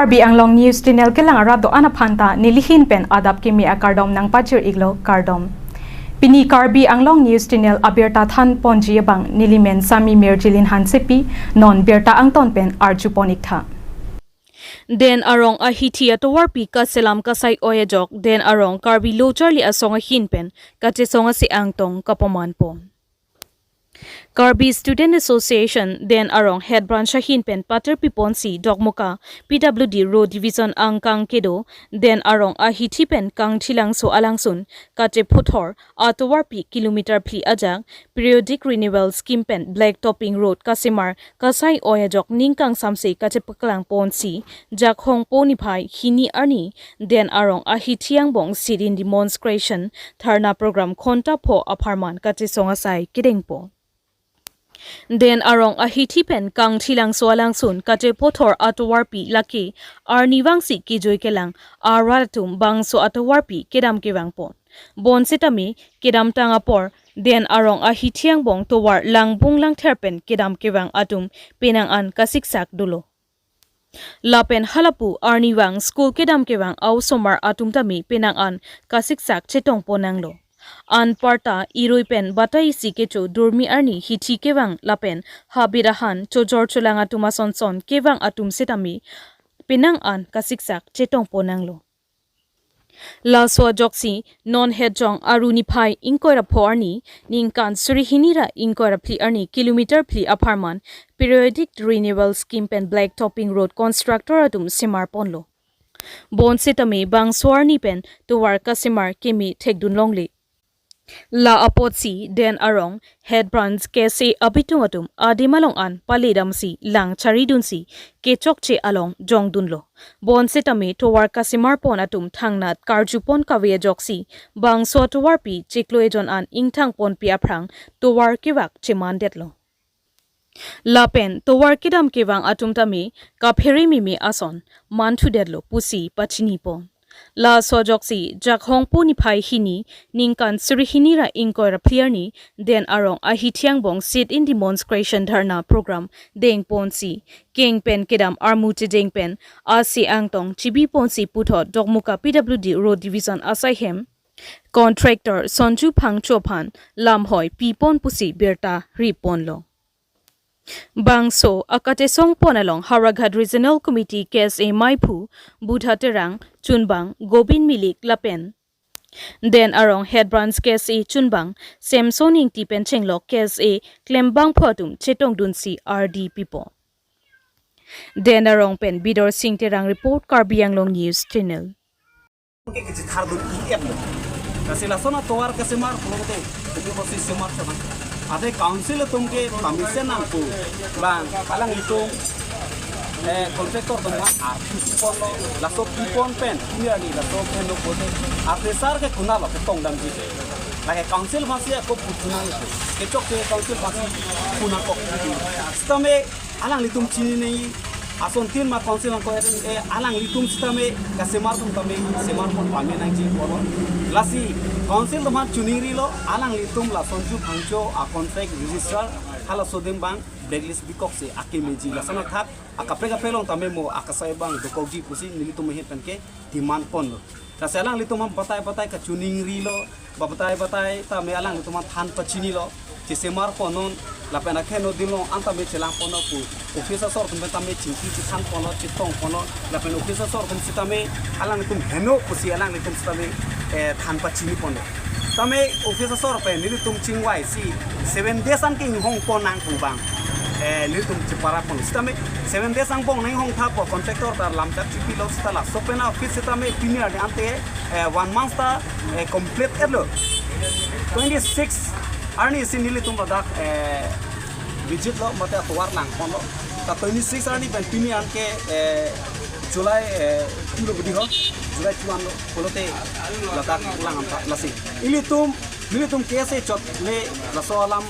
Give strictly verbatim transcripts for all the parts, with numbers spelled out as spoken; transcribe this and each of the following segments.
Karbi Anglong News Channel kelang arat do-an aphan ta nelihin pen adap kimi akardom nangpachir-iklo, kardom. Pini Karbi Anglong News Channel abirta than ponji abang nelimen Sami Mirjilin Hansepi, non birta angton pen arju pon-iktha. Den Arong ahithi atovarpi kaselam kasai-oi ajok Den Arong Karbi Lo Charli Asong ahin pen kachesong ase angtong kapaman pon. Karbi Student Association Den Arong Head Branch ahin pen patir piponsi Dokmoka P W D Road Division angkang kedo Den Arong ahithi pen Kangthilangso alangsun kachephothor atovarpi kilometer phli ajak periodic renewal scheme pen black topping road kasemar kasai-oi ajok ning kangsamse kachepaklang ponsi Jakhong po niphai hini arni Den Arong ahithi angbong sit-in demonstration dharna program khonta pho apharman kachesong asai kedengpo. Den Arong ahithi pen Kangthilangso alangsun kachephothor atovarpi lake arnivangsi kejui kelang arat atum bangso atovarpi kedam kevang pon. Bonsitame kedamtang apor Den Arong ahithi angbong tovar langbung langther pen kedam kevang atum penang an kasiksak dolo. Lapen halapu arnivang school kedam kevang a-osomar atum tame penang an kasiksak chetong pon nanglo. Anparta irui pen batai isi kecho durmi arni hithi kevang lapen habit ahan chojor cholang atum asonson kevang atum sitame penang an kasiksak chetong pon nanglo. Laso ajoksi non Hetjong Aru niphai ingkoi ra pho arni ningkan suri hini ra ingkoi ra phli arni kilometer phli apharman periodic renewal scheme pen black topping road constructor atum semar ponlo. Bonsitame bangso arni pen tovar kasemar keme thekdun longle. La apotsi Den Arong Head Branch K S A abitung atum adim along an pale damsi lang charidunsi kechokche along jongdunlo. Bonsitame tovar kasemar pon atum thangnat karju pon kave ajoksi bangso atovarpi chiklo ejon an ingthang ponpi aphrang tovar kevak chemandetlo. Lapen tovar kedam kevang atum tame kaphere meme ason manthudetlo pusi pachini pon. Laso ajoksi Jakhong po niphai hini ningkan suri hini ra ingkoi ra phli arni Den Arong ahithi angbong sit-in demonstration dharna program deng ponsi keng pen kedam armu chedeng pen ase angtong chibi ponsi puthot Dokmoka P W D Road Division asaihem contractor Sonju Phangcho aphan lamhoi pi pon pusi birta ri ponlo. Bangso akachesong pon along Howraghat Regional Committee K S A maiphu Budha Terang, chunbang Gobin Milik lapen Den Arong Head Branch K S A chunbang Samson Ingti pen chenglok K S A klembangphu atum chetongdunsi ardi pipo. Den Arong pen Bidor Sing Terang report, Karbi Anglong News Channel. Ke kachithar dun i-ep lo. Kasi lason atovar kasemar pulote, kami bosi semar sama. Ate council atum ke permission nangpo. Bang, alanglitum, eh, contractor atum ma arpu pi ponlo, laso pi pon pen, ini ani laso pen lo bote. Ate sar ke konat lo ketong damji. Lake council masi ako pu nangpo. Kechokche council masi pu nangkok. Sitame alanglitum chinine, asontin ma council angko, eh, alanglitum sitame kasemar atum tame semar pon pame nangji pulo. Lasi council atum aphan choningrilo, alanglitum la Sonju Phangcho a-contract registrar halaso adim abang blacklist bikoksi akemeji, lason athak akaprek kaprek along tame mo akasai abang dokokji pusi nelitum ahin pen ke demand ponlo. Lasi alanglitum aphan batai batai kachoningrilo, batai batai tame alanglitum aphan than pachinilo, chesemar ponnon, lapen akheno dilong an tame chelang ponnon pu office asor atum pen tame chingki chethan ponlo, chetong ponlo, lapen office asor atum sitame alanglitum heno pusi alanglitum sitame, eh, than pachini ponlo. Tame office asor pen nelitum chingvaisi seven days an ke inghong pon nangpo bang. Eh, nelitum chepara pon. Sitame seven days angbong nang inghong tha pu contractor ta lamchak chipilo sita laso pen office sitame pini arni ante, eh, one month ta, eh, complete etlo. Twenty-six arni si nelitum ladak, eh, visit lo mate atovar lang ponlo. Ta twenty-six arni pen pini anke, eh, July, eh, two lo bidi ho, July two anlo, pulote ladak lang amta lasi. Ilitum, nelitum K S A chot le laso alam,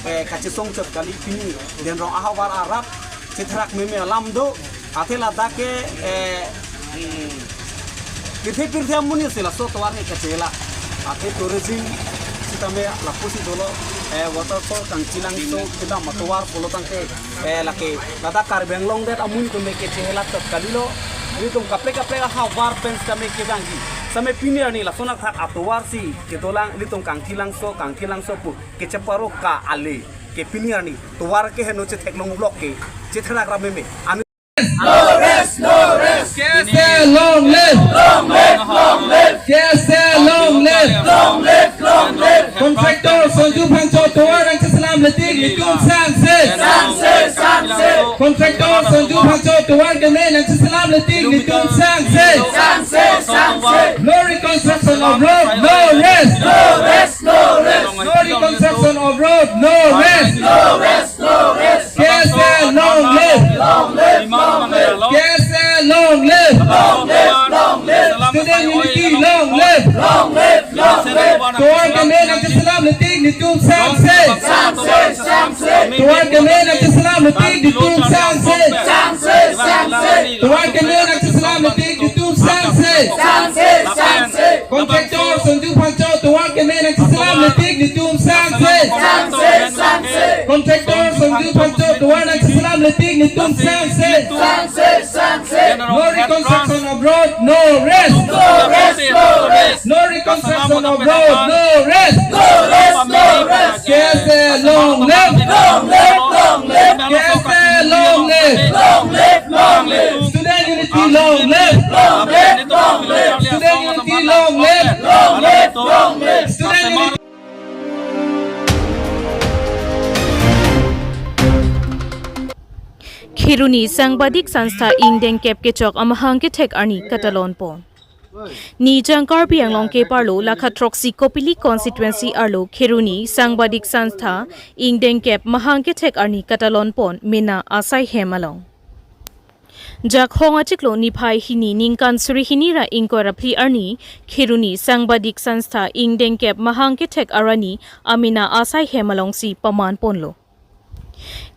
eh, kachesong chot kali, pini Den Arong ahavar arat chetherak meme alam do, athe ladak ke, eh, pirthe pirthe amonit si laso tovar ke kachela. Athe tourism sitame lapusi dolo, eh, waterfall Kangthilangso kedam atovar pulo tangte, eh, lake ladak Karbi Anglong det amonit atum ke chehela chot kalilo. Ilitum kaprek kaprek ahavar pen sitame kevangji. Sitame pini arni lason athak atovar si kedolang, ilitum Kangthilangso, Kangthilangso pu kecheparo ka ale ke pini arni tovar keheno chetheklong block ke chetherak ra meme. Ami No rest, no rest. K S A long live. Long live, long live. K S A long live. Long live, long live. Contractor Sonju Phangcho tovar nangcheselam letik netum sangse. Sangse, sangse. Contractor Sonju Phangcho tovar keme nangcheselam letik netum sangse. Sangse, sangse. No reconstruction of road, no rest. No rest, no rest. No reconstruction of road, no rest. No rest, no rest. K S A long live. Long live, long live. K S A long live. Long live, long live. Student unity long live. Long live, long live. Tovar keme nangcheselam letik netum sangse. Sangse, sangse. Tovar keme nangcheselam letik netum sangse. Sangse, sangse. Tovar keme nangcheselam letik netum sangse. Sangse, sangse. Contractor Sonju Phangcho tovar keme nangcheselam letik netum sangse. Sangse, sangse. Contractor Sonju Phangcho tovar nangcheselam letik netum sangse. Sangse, sangse. No reconstruction of road, no rest. No rest, no rest. No reconstruction of road, no rest. No rest, no rest. K S A long live. Long live, long live. K S A long live. Long live, long live. Student unity long live. Long live, long live. Student unity long live. Long live, long live. Student unity. Kheroni Sangbadik Sanstha ingdengkep kechok amahang kethek arni katalon pon. Nijang Karbi Anglong keparlo lakha throksi Kopili constituency arlo Kheroni Sangbadik Sanstha ingdengkep mahang kethek arni katalon pon mena asai hem along. Jakhong achiklo niphai hini ningkan suri hini ra ingkoi ra phli arni Kheroni Sangbadik Sanstha ingdengkep mahang kethek arni amena asai hem alongsi paman ponlo.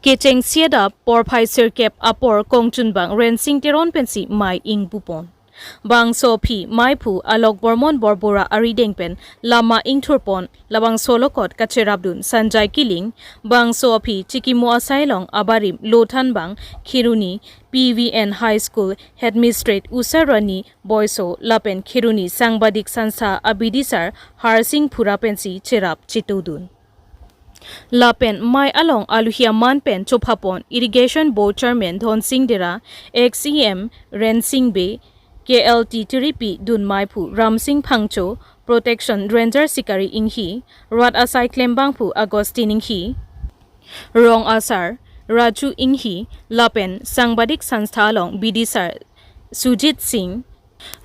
Kechengsi adap porphai sirkep apor kongchunbang Rensing Teron pensi mei ingpu pon. Bangso aphi meiphu Alok Bormon Borbora arideng pen lama ingthur pon, labangso along kot kacherapdun Sanjay Killing, bangso aphi chikimo asai along abarim lothanbang Kheroni P V N High School headmistress Usha Rani Boiso lapen Kheroni Sangbadik Sanstha abidisar Harsing Phura pensi cherap chetodun. Lapen mei along aluhi aman pen chophapon Irrigation Board Chairman Dhonsing Dera, ex E M Rensing Bey, K L T tiripi dun meiphu Ramsing Phangcho, Protection Ranger Sikari Inghi, rat asai klembangphu Augustine Inghi, rong asar Raju Inghi, lapen Sangbadik Sanstha along bidisar Sujit Singh,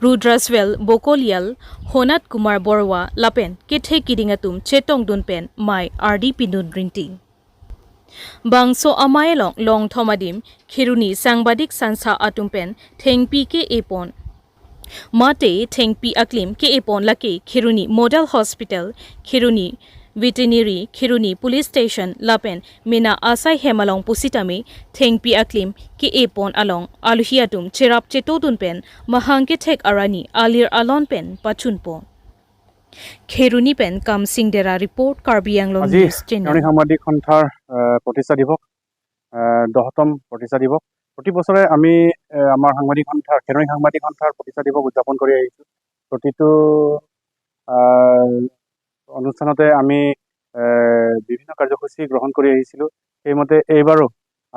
Rudraswel Bokolial, Honat Kumar Borwa lapen kethe kiding atum chetongdun pen mei ardi pindun rinting. Bangso amei along longthom adim Kheroni Sangbadik Sanstha atum pen thengpi ke-e pon. Mate thengpi aklim ke-e pon lake Kheroni Model Hospital, Kheroni Veterinary, Kheroni Police Station lapen mena asai hem along pusitame thengpi aklim ke-e pon along aluhi atum cherap chetodun pen mahang kethek arni alir alon pen pachun pon. Kheroni pen Kamsing Dera report, Karbi Anglong আজি News Channel. Kheroni সাংবাদিক সন্থাৰ, আহ, প্ৰতিষ্ঠা দিৱস, আহ, দহতম প্ৰতিষ্ঠা দিৱস। প্ৰতি বছৰে আমি, আহ, আমাৰ সাংবাদিক সন্থাৰ, খেৰণি সাংবাদিক সন্থাৰ প্ৰতিষ্ঠা দিৱস উদযাপন কৰি আহিছোঁ। প্ৰতিটো, আহ, অনুষ্ঠানতে আমি, আহ, বিভিন্ন কাৰ্যসূচী গ্ৰহণ কৰি আহিছিলোঁ। সেইমতে এইবাৰো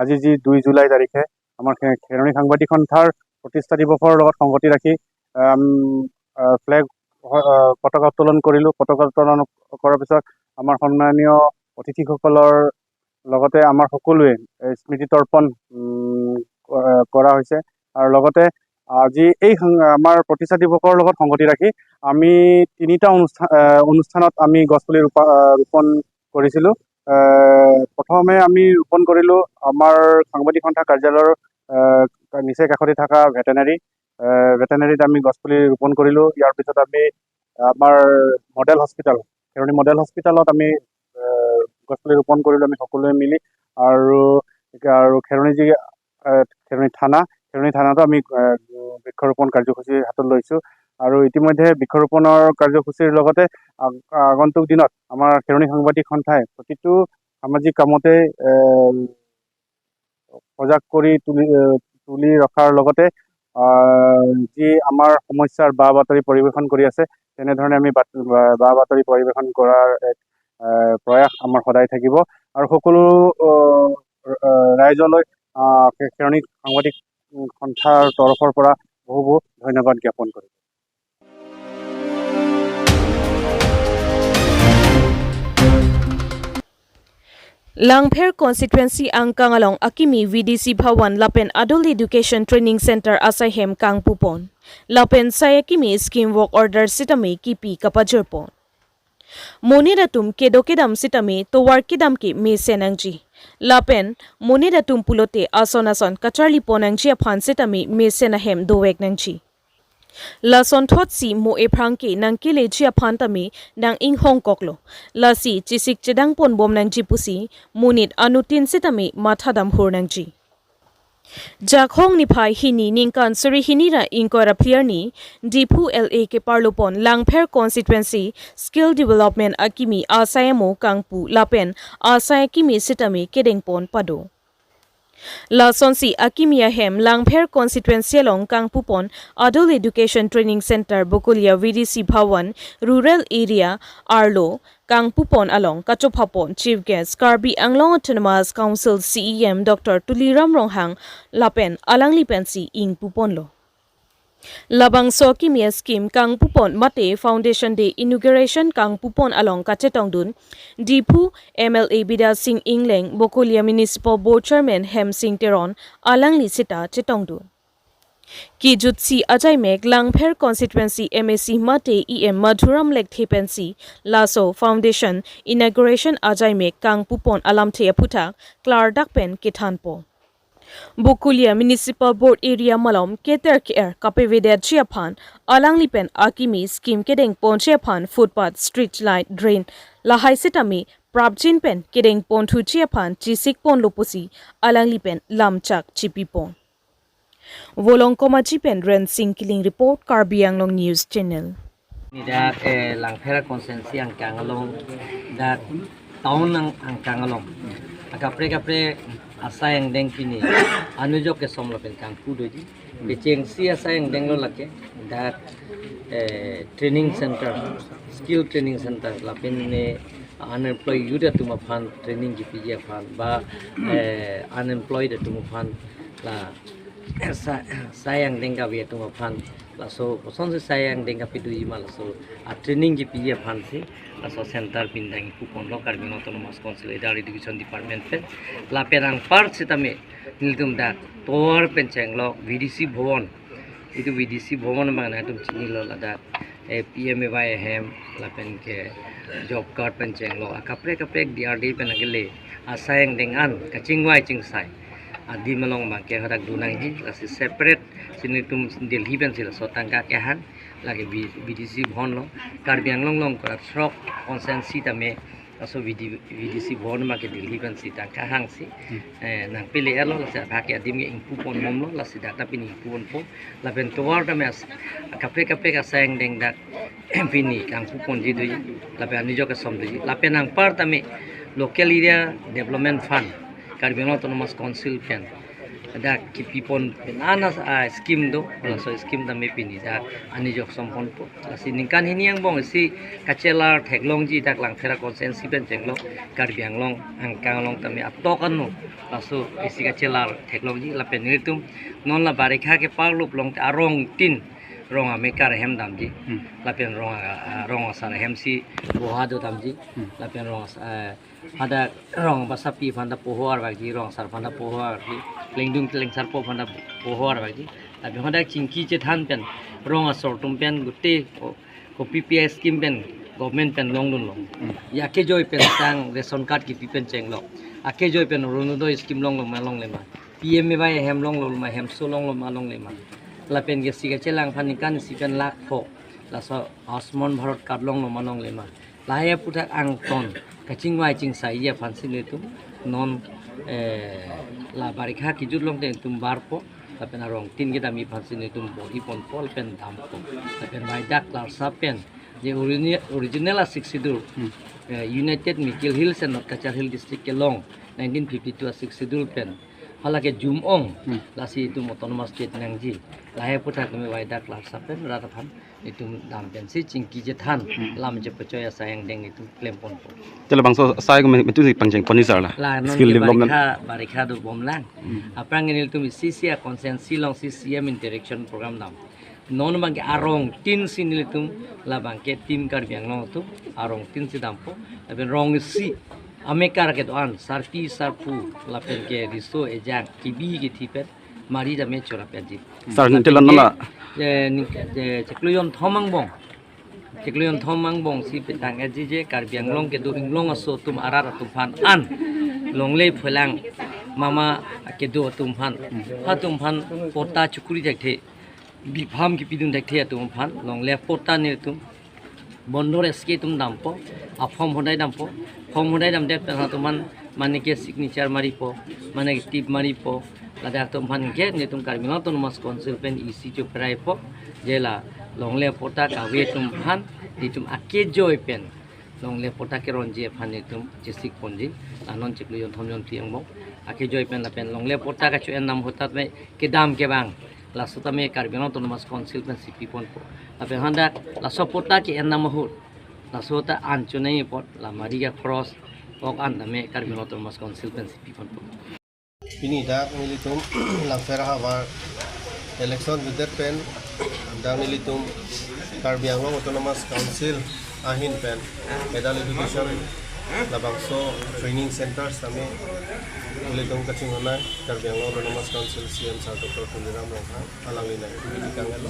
আজি যি দুই জুলাই তাৰিখে আমাৰ খে-, খেৰণি সাংবাদিক সন্থাৰ প্ৰতিষ্ঠা দিৱসৰ লগত সংগতি ৰাখি, আম, আহ, ফ্লেগ, আহ, পতাকা উত্তোলন কৰিলোঁ। পতাকা উত্তোলন কৰাৰ পিছত আমাৰ সন্মানীয় অতিথিসকলৰ লগতে আমাৰ সকলোৱে, এ, স্মৃতি তৰ্পণ, উম, ক-, কৰা হৈছে। আৰু লগতে আজি এই সাং-, আমাৰ প্ৰতিষ্ঠা দিৱসৰ লগত সংগতি ৰাখি আমি তিনিটা অনুষ্ঠান, এ, অনুষ্ঠানত আমি গছপুলি ৰোপা-, এ, ৰোপণ কৰিছিলোঁ। এ, প্ৰথমে আমি ৰোপণ কৰিলোঁ আমাৰ সাংবাদিক সন্থা কাৰ্যালয়ৰ, এ, নিচেই কাষতে থকা ভেটেনাৰী, এ, ভেটেনাৰীত আমি গছপুলি ৰোপণ কৰিলোঁ। ইয়াৰ পিছত আমি আমাৰ মডেল হস্পিটেল, খেৰণি মডেল হস্পিটেলত আমি, এ, গছপুলি ৰোপণ কৰিলোঁ আমি সকলোৱে মিলি। আৰু, আৰু খেৰণি যি, এ, খেৰণি থানা, খেৰণি থানাতো আমি, এ, বৃক্ষৰোপণ কাৰ্যসূচী হাতত লৈছোঁ। আৰু ইতিমধ্যে বৃক্ষৰোপণৰ কাৰ্যসূচীৰ লগতে আগ-, আগন্তুক দিনত আমাৰ খেৰণি সাংবাদিক সন্থাই প্ৰতিটো সামাজিক কামতে, এ, সজাগ কৰি তুলি, এ, তুলি ৰখাৰ লগতে আহ, যি আমাৰ সমস্যাৰ বা বাতৰি পৰিৱেশন কৰি আছে, তেনেধৰণে আমি বাত-, বা, বা বাতৰি পৰিৱেশন কৰাৰ এক, আহ, প্ৰয়াস আমাৰ সদায় থাকিব। আৰু সকলো, আহ, ৰ-, আহ, ৰাইজলৈ, আহ, খে-, খেৰণি সাংবাদিক, উম, সন্থাৰ তৰফৰ পৰা বহু বহু ধন্যবাদ জ্ঞাপন কৰিম। Langpher constituency angkang along akimi V D C Bhawan lapen Adult Education Training Center asai hem kangpupon. Lapen sai akimi scheme work order sitame kipi kapajirpon. Monit atum kedo kedam sitame tovar kedam ke mesen nangji. Lapen monit atum pulote ason ason kacharlipon nangji aphan sitame mesen ahem dovek nangji. Lasonthotsi mo ephrang ke nangkeleji aphan tame nang-inghongkoklo. Lasi chesik chedangponbom nangji pusi monit anuttin sitame mathadam hur nangji. Jakhong niphai hini ningkan suri hini ra ingkoi ra phli arni Diphu L A keparlopon Langpher constituency skill development akimi asai amo kangpu lapen asai akimi sitame kedengpon pado. Lasonsi akimi ahem Langpher constituency along kangpupon Adult Education Training Center Bokolia V D C Bhawan rural area arlo kangpupon along kachophapon Chief Guest Karbi Anglong Autonomous Council C E M Doctor Tuliram Ronghang lapen alangli pensi ingpuponlo. Labangso akimi scheme kangpupon mate Foundation Day inauguration kangpupon along kachetongdun Diphu M L A Bidya Sing Engleng, Bokolia Municipal Board Chairman Hemsing Teron alangli sita chetongdun. Kejutsi ajaimek Langpher constituency M A C mate E M Madhuram Lekthe pensi laso foundation inauguration ajaimek kangpupon alamthe aphuthak klardak pen kethanpo. Bokolia Municipal Board area malom keter ke-er kapavedetji aphan alangli pen akimi scheme kedengponji aphan footpath, street light, drain lahai sitame prapjin pen kedengponthuji aphan chesikponlo pusi alangli pen lamchak chipipon. Volongkom Aji pen Rensing Killing report, Karbi Anglong News Channel. Ni dak, eh, Langpher constituency angkang along, dak town ang, angkang along akaprek kaprek asai angdeng pini anujok kesom lapen kangpu doji. Kechengsi asai angdeng lo lake, dak, eh, training center, skill training center, lapen ne unemployed youth atum aphan training kipiji aphan, ba, eh, unemployed atum aphan, la sa-, sai angdeng kave atum aphan, laso kosonsi sai angdeng kapedoji ma, laso a training kipiji aphansi laso center pindang ingpuponlo Karbi Anglong Autonomous Council Adult Education Department pen. Lapen anpar sitame nelitum dak tovar pen chenglok V D C Bhawan, itum V D C Bhawan abang nangtum chinilo, ladak, eh, P M A Y ahem lapen ke job card pen chenglok akaprek kaprek D R D pen akele asai angdeng an kachingvai chingsai adim along abang ke hadak donangji. Lasi separate si nelitum Delhi pensi laso tangka kehang, lake V-, V D C Bhawan lo. Karbi Anglong along kora throk constituency tame laso V D, V D C Bhawan abang ke Delhi pensi tangka hangsi, hmm, eh, nangpele-etlo, lasi abang ke adim ke ingpuponbomlo, lasi dak ta pini ingpuponpo. Lapen tovar tame as-, kaprek kaprek asai angdeng dak pini kangpuponji doji, lapen anujok kesom doji. Lapen anpar tame Local Area Development Fund, Karbi Anglong Autonomous Council pen dak kipipon pen anas a scheme do, laso scheme tame pini dak anujok somponpo. Lasi ningkan hini angbong isi kachelar theklongji dak Langpher constituency pen chenglok Karbi Anglong angkang along tame atok ano, laso isi kachelar theklongji. Lapen nelitum non la barikha keparlop longte arong tin, rong amekar ahem damji. Hmm. Lapen rong a-, a-, rong asar ahemsi boha do damji. Hmm. Lapen rong as-, eh, hadak rong basapi aphan ta poho arvakji, rong asar aphan ta poho arvakji, klengdun klengsarpo aphan ta poho arvakji. Lapen hadak chingki chethan pen rong asor atum pen gute ko-, kopi P I scheme pen government pen longdunlo. Hmm. Ya kejoi pen sang ration card kipi pen chenglok. Akejoi pen Orunodoi scheme longlo ma longle ma, P M A Y ahem longlo ma, hemso longlo ma longle ma. Lapen ke si kachelang aphan ningkan isi pen lakh pho, laso Ayushman Bharat card longlo ma longle ma. Lahai aphuthak angton kachingvai chingsaiji aphansi nelitum non, eh, la barikha kejut longte nelitum barpo, lapen arong tin kedamji aphansi nelitum bor-iponpo lapen dampo. Lapen vaidak larsa pen je origin-, original a Sixth Schedule, hmm, eh, United Mikir Hills and North Cachar Hill District kelong nineteen fifty-two a Sixth Schedule pen hala ke jum-ong, hmm, lasi itum autonomous state nangji. Lahai aputhak kami waidak lar sapen rat aphan itum dam pensi chingki chethan, lam chepachoi asai angdeng itum klemponpo. Te labangso asai ko me-, metu si pangcheng pon ni sir la. La non skill ke development. Barikha, barikha dobomlang. Aphrang nelitum isi isi a-constituency alongsi C M interaction program dam. Non abangke arong tin si nelitum labangke team Karbi Anglong atum arong tin si dampo. Lapen rong isi amekar kedo-an, sarpi sarpo, lapen ke riso ejang, kebi kethe pen mari dam-e chorap aji. Sir, ninte la non la. Eh, ni, eh, chiklo jonthom angbong. Chiklo jonthom angbong si petang aji je Karbi Anglong kedo inglong aso atum arat atum aphan an longle phelang mama kedo atum aphan, ha atum aphan patta chukuri thekthe, bipam kipidun thekthe atum aphan longle patta nelitum bondor S K atum dampo, a-form hodai dampo, form hodai damdet pen ha atum aphan mane ke signature maripo, mane ke tip maripo, ladak atum aphan ke nelitum Karbi Anglong Autonomous Council pen isi choperaipo, je la longle patta kave atum aphan nelitum akejoi pen longle patta keronji aphan nelitum chesik ponji, la non chiklo jonthom jonphli angbong akejoi pen lapen longle patta kacho-en nam ahut tame kedam kevang, laso tame Karbi Anglong Autonomous Council pensi piponpo. Lapen hadak laso patta ke-en nam ahut, laso ta an chonai apot la mari ka cross ok an tame Karbi Anglong Autonomous Council pensi piponpo. Pini dak nelitum Langpher ahavar election vedet pen dak nelitum Karbi Anglong Autonomous Council ahin pen adult education labangso training center sitame nelitum kachinghon nang Karbi Anglong Autonomous Council C M sir Doctor Tuliram Ronghang alangli nangkevang kangelo.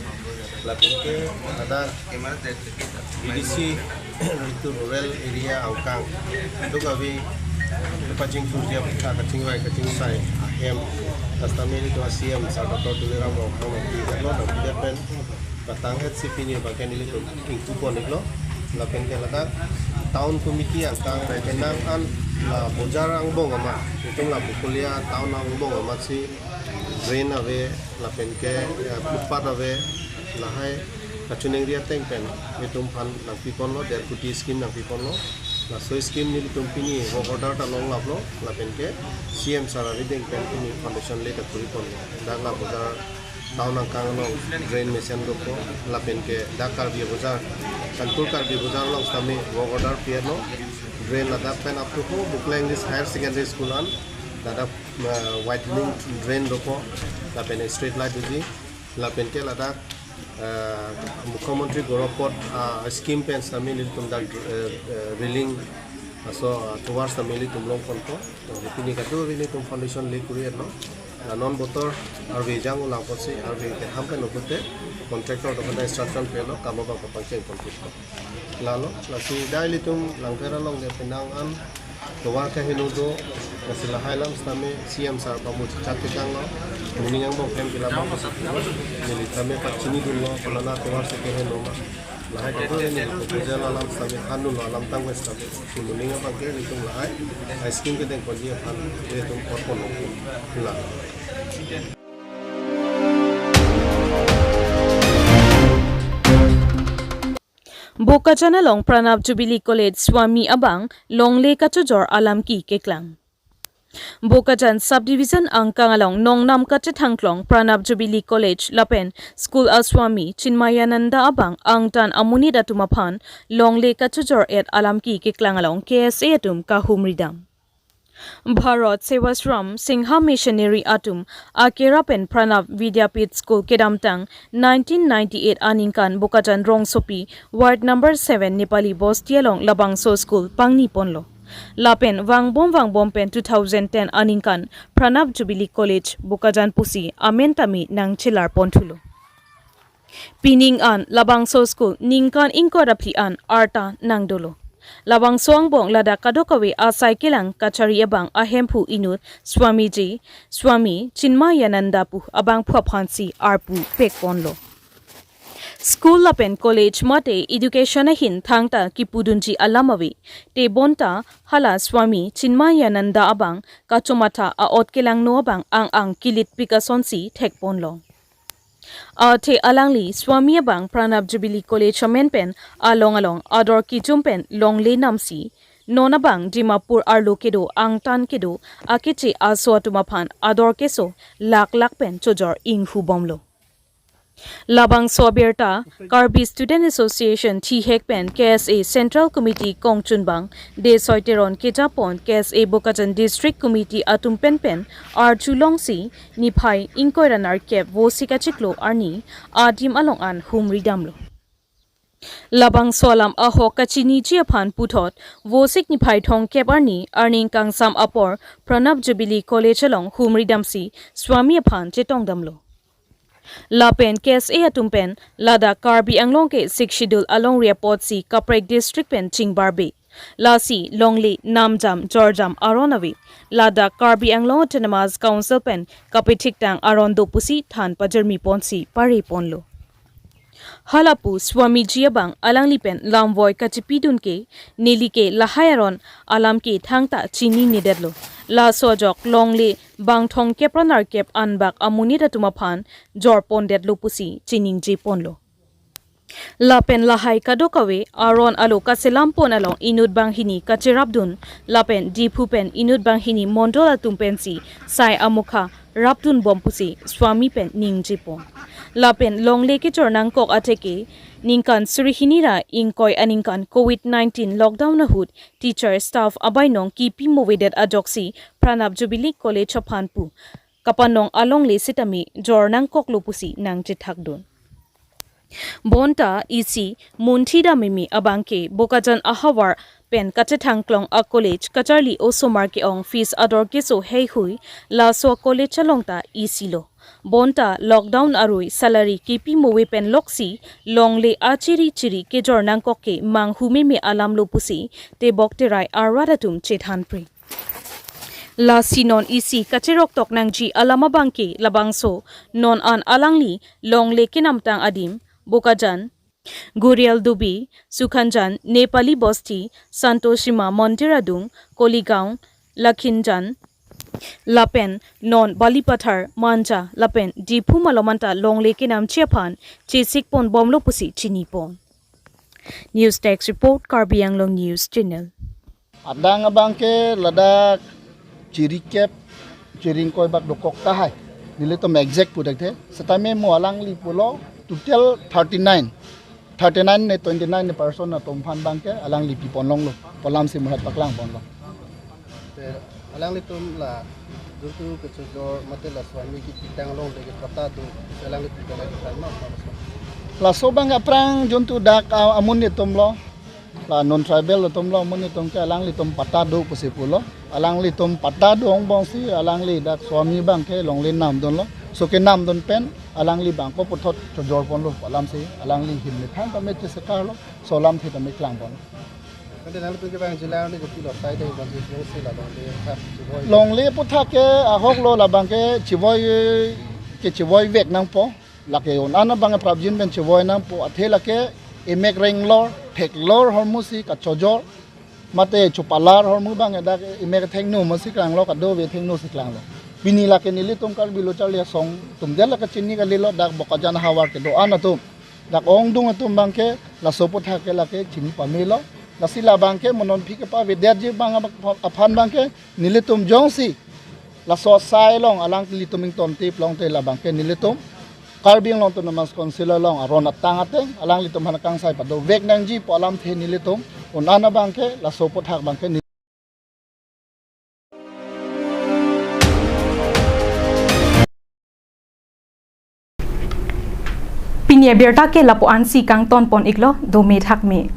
Lapen ke ada A D C itu rural area angkang itu kave pachingthur dia ka kachingvai kachingsai ahem. Last time itu C M sir Doctor Tuliram Ronghang nangkevanglo, nangkevang pen patang het si pini abangke nelitum ingkupon iklo. Lapen ke ladak town committee angkang penang an la bojar angbong amat, itum la Bokolia town angbong amat si drain ave, lapen ke, eh, footpath ave, lahai kachiningri ateng pen itum aphan nangpiponlo, der kuti scheme nangpiponlo. Laso scheme nelitum pini work order ta longlaplo, lapen ke C M sir arideng pen pini foundation lay ta kuriponlo. Dak la bojar town angkang along drain mesen dokpo, lapen ke dak Karbi Bazar, Kanpur Karbi Bazar along sitame work order piano, drain ladak pen up to ko Bukla English Higher Secondary School an ladak, eh, widening drain dokpo, lapen street light doji, lapen ke ladak, eh, Mukhyamantri Gaurav Path, ah, scheme pen sitame nelitum dak, eh, eh, railing aso, ah, tovar sitame nelitum longponpo. To, pini kado nelitum foundation lay kuri-etlo. La non botor arve jang ulang apotsi arve ketham pen upute contractor dokok ta instruction pelo, kam abang kapangcheng ponpo. Lalo, lasi dak ilitum Langpher along le penang an tovar kaheno do, lasi lahai alam sitame C M sir pamu chachat tekanglo, moning angbong hem kila bang neli tame pachinidunlo, konat tovar si keheno ma. Lahai kado neli proposal alam sitame thandunlo, alam tangve sitame. Si moning abangke nelitum lahai, ice cream kedeng ponji aphan nelitum pot ponlo. La. Bokajan along Pranab Jubilee College Swami abang longle kachojor alam ki keklang. Bokajan Subdivision angkang along nongnam kachethangklong Pranab Jubilee College lapen School a Swami Chinmayananda abang angtan amonit atum aphan longle kachojor-et alam ki keklang along K S A atum kahumri dam. Bharat Sevashram Sangha Missionary atum akera pen Pranab Vidyapith School kedamtang nineteen ninety-eight aningkan Bokajan rongsopi Ward number seven Nepali Bosti along labangso school pangni ponlo. Lapen vangbom vangbom pen two thousand ten aningkan Pranab Jubilee College Bokajan pusi amen tame nangchelar ponthulo. Pining an labangso school ningkan ingkoi ra phli an arta nangdolo. Labangso angbong ladak kadokave asai kelang kachari abang ahemphu inut Swamiji, Swami Chinmayananda pu abangphu aphansi arpu pekponlo. School lapen college mate education ahin thangta kipudunji alam ave. Tebonta hala Swami Chinmayananda abang kachomatha a-ot kelangno abang ang ang kilitpik asonsi thekponlo. Athe alangli Swami abang Pranab Jubilee College amen pen along along ador kijum pen longle namsi, non abang Dimapur arlo kedo angtan kedo akeche aso atum aphan ador keso lak lak pen chojor inghubomlo. Labangso abirta Karbi Student Association thihek pen K S A Central Committee kongchunbang Desoi Teron kejapon K S A Bokajan District Committee atum pen pen arjulongsi niphai ingkoi ra nerkep Vosik achiklo arni adim along an humri damlo. Labangso alam ahok kachiniji aphan puthot Vosik niphai thomkep arni arni kangsam apor Pranab Jubilee College along humri damsi Swami aphan chetong damlo. Lapen K S A atum pen ladak Karbi Anglong ke Sixth Schedule alongri apotsi kaprek district pen chingbarbe. Lasi longle namjam jorjam aron ave. Ladak Karbi Anglong Autonomous Council pen kapithiktang aron do pusi than pajirmi ponsi pare ponlo. Halapu Swamiji abang alangli pen lamvoi kachipidun ke neli ke lahai aron alam ke thangta chininedetlo. Laso ajok longle bang thomkep ra nerkep anbak amonit atum aphan jor pondetlo pusi chiningje ponlo. Lapen lahai kadokave aron alo kaselam pon along inut banghini kacherapdun lapen Diphu pen inut banghini mondol atum pensi sai amokha rapdun bom pusi Swami pen ningje pon. Lapen longle kejor nangkok atheke ningkan suri hini ra ingkoi aningkan Covid nineteen lockdown ahut teacher staff abainong kipi movedet ajoksi Pranab Jubilee College aphan pu kapanong alongle sitame jor nangkoklo pusi nangchethakdun. Bonta isi Munthi Damimi abangke Bokajan ahavar pen kachethang klong a college kacharli osomar ke-ong fees ador keso heihui laso college along ta isi lo. Bonta lockdown arui salary kipi move pen loksi longle achiri chiri kejor nangkok ke manghumeme alam lo pusi tebok terai arwat atum chethanpre. Lasi non isi kacheroktok nangji alam abangke labangso non an alangli longle kenamtang adim Bokajan, Gurial Dubi, Sukhanjan, Nepali Bosti, Santoshima Mondir adung, Koligaon, Lakhinjan, lapen non Balipathar, Manja, lapen Diphu malomanta longle kenamji aphan chesik pon bomlo pusi chini pon. News Desk Report, Karbi Anglong News Channel. Adang abangke ladak chirikep chiringkoi bak dokok tahai. Nelitum exact pudak the. Setame mo alangli pulo total thirty-nine. Thirty-nine ne twenty-nine ne person atum aphan abangke alangli pipon longlo. Polam si muhat paklang ponlo. Te alanglitum la juntu kechojor mate la Swami kipitang longle ke patta do, alanglitum ke lagi kan ma. Laso abang aphrang juntu dak a-, amonit atumlo. La non tribal atumlo, amonit atum ke alanglitum patta do pusi pulo. Alanglitum patta do angbongsi alangli dak Swami abangke longle namdunlo. So kenamdun pen alangli abang ko puthot chojor ponlo, polam si alangli him methang tame chesekarlo, so alamthe tame klang pon. Kante alanglitum ke bang jila ni kopi lo sai dei bang jila si la longle thap chiboi. Longle aputhak ke ahok lo, labangke chiboi, kechiboi vek nangpo. Lake un-an abang prapjin pen chiboi nangpo, athe lake emek renglor, theklor ahormu si kachojor. Mate chopalar ahormu abang dak emek thengno mo si klanglo, kadokave thengno si klanglo. Pini lake nelitum Karbi lo charli asong atum det lake chini kalilo, dak Bokajan ahavar kedo-an atum, dak ongdung atum abangke laso aputhak ke lake chini pamelo. Lasi la abangke mo non aphi kepavedetji abang aphan abangke nelitum jongsi laso asai along alanglitum ingtontip longte, la abangke nelitum Karbi Anglong Autonomous Council along aron atang ateng alanglitum aphan kangsai padovek nangji pu alamthe nelitum un-an abangke laso aputhak abangke ni- Pini abirta ke lapu-an si kangton pon iklo, dome thakme.